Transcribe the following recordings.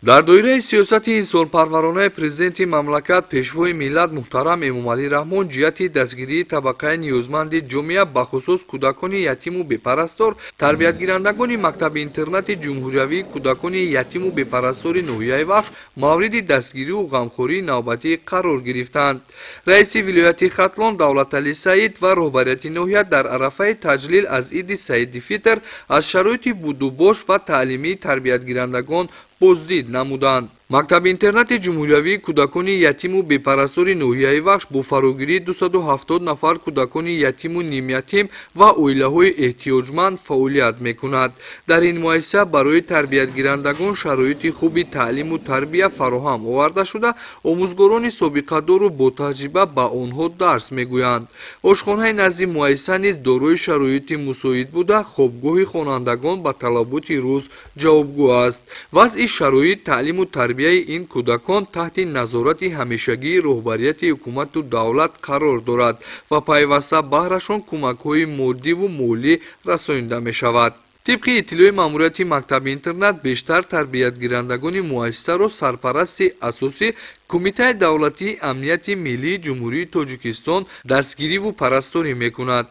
Дар доираи сиёсати инсонпарваронаи президенти мамлакат, пешвои миллат муҳтарам Эмомалӣ Раҳмон ҷиҳати дастгирии табақаи ниёзманди ҷомеа, бахусус кӯдакони ятиму бепарастор, тарбиятгирандагони мактаби-интернати ҷумҳуриявии кӯдакони ятиму бепарастори ноҳияи Вахш мавриди дастгирию ғамхории навбатӣ қарор гирифтанд. Раиси вилояти Хатлон Давлаталӣ Саид ва роҳбарияти ноҳия дар арафаи таҷлил аз иди Саиди Фитр аз шароити будубош ва таълимии тарбиятгирандагон боздид намуданд. Мактаби-интернати ҷумҳуриявии кӯдакони ятиму бепарастори ноҳияи Вахш бо фарогирии 270 нафар кӯдакони ятиму нимятим ва оилаҳои эҳтиёҷманд фаъолият мекунад. Дар ин муассиса барои тарбиятгирандагон шароити хуби таълиму тарбия фароҳам оварда шуда, омӯзгорони собиқадору ботаҷриба ба онҳо дарс мегӯянд. Ошхонаи назди муассиса низ дорои шароити мусоид буда, хобгоҳи хонандагон ба талаботи рӯз ҷавобгӯ аст. Вазъи шароит таълиму тарбияи ин кӯдакон таҳти назорати ҳамешагии роҳбарияти ҳукумату давлат қарор дорад ва пайваста баҳрашон кӯмакҳои моддиву молӣ расонида мешавад. Тибқи иттилои маъмурияти мактаби-интернат, бештар тарбиятгирандагони муассисаро сарпарасти асосӣ Кумитаи давлатии амнияти миллии Ҷумҳурии Тоҷикистон дастгириву парасторӣ мекунад.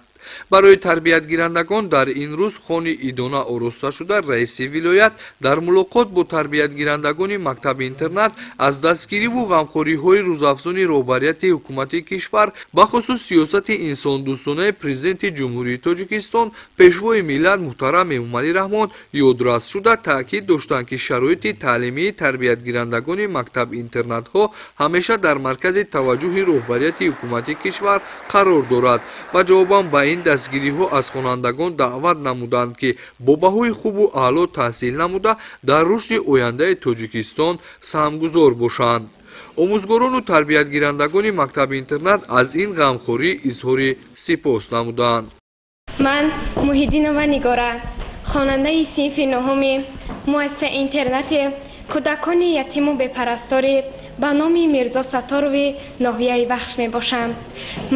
Барои тарбиятгирандагон дар ин рӯз хони идона ороста шуда, раиси вилоят дар мулоқот бо тарбиятгирандагони мактаби-интернат аз дастгириву ғамхориҳои рӯзафзуни роҳбарияти ҳукумати кишвар, бахусус сиёсати инсондӯстонаи президенти Ҷумҳурии Тоҷикистон, пешвои миллат муҳтарам Эмомалӣ Раҳмон ёдрас шуда, таъкид доштанд, ки шароити таълимии тарбиятгирандагони мактаб-интернатҳо ҳамеша дар маркази таваҷҷӯҳи роҳбарияти ҳукумати кишвар қарор дорад ва ҷавобан ба ин дастгириҳо аз хонандагон даъват намуданд, ки бо баҳои хубу аъло таҳсил намуда, дар рушди ояндаи Тоҷикистон саҳмгузор бошанд. Омӯзгорону тарбиятгирандагони мактаби-интернат аз ин ғамхорӣ изҳори сипос намуданд. Ман Муҳиддинова Нигора, хонандаи синфи нуҳуми муассисаи интернати кӯдакони ятиму бепарасторӣ ба номи Мирзо Сатторови ноҳияи Вахш мебошам.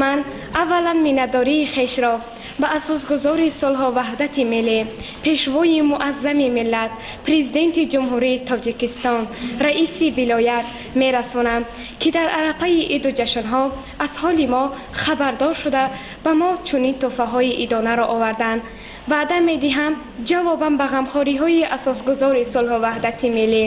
Ман аввалан миннатдории хешро ба асосгузори сулҳу ваҳдати миллӣ, пешвои муаззами миллат, президенти Ҷумҳурии Тоҷикистон, раиси вилоят мерасонам, ки дар арафаи иду ҷашнҳо аз ҳоли мо хабардор шуда, ба мо чунин тӯҳфаҳои идонаро оварданд. Ваъда медиҳам, ҷавобам ба ғамхориҳои асосгузори сулҳу ваҳдати миллӣ,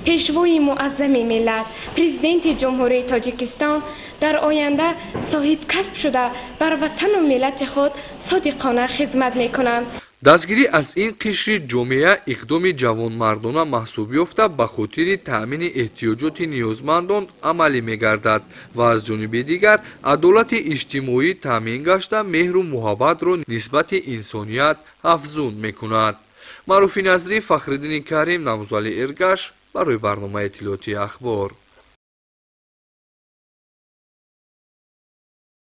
пешвои муаззами миллат, президенти Ҷумҳурии Тоҷикистон дар оянда соҳибкасб шуда, бар ватану миллати худ содиқона хизмат мекунам. Дастгирӣ аз ин қишри ҷомеа иқдоми ҷавонмардона маҳсуб ёфта, ба хотири таъмини эҳтиёҷоти ниёзмандон амалӣ мегардад ва аз ҷониби дигар адолати иҷтимоӣ таъмин гашта, меҳру муҳаббатро нисбати инсоният афзун мекунад. Маъруфи Назрӣ, Фахриддини Карим, Навзали Эргаш барои барномаи иттилоотии Ахбор.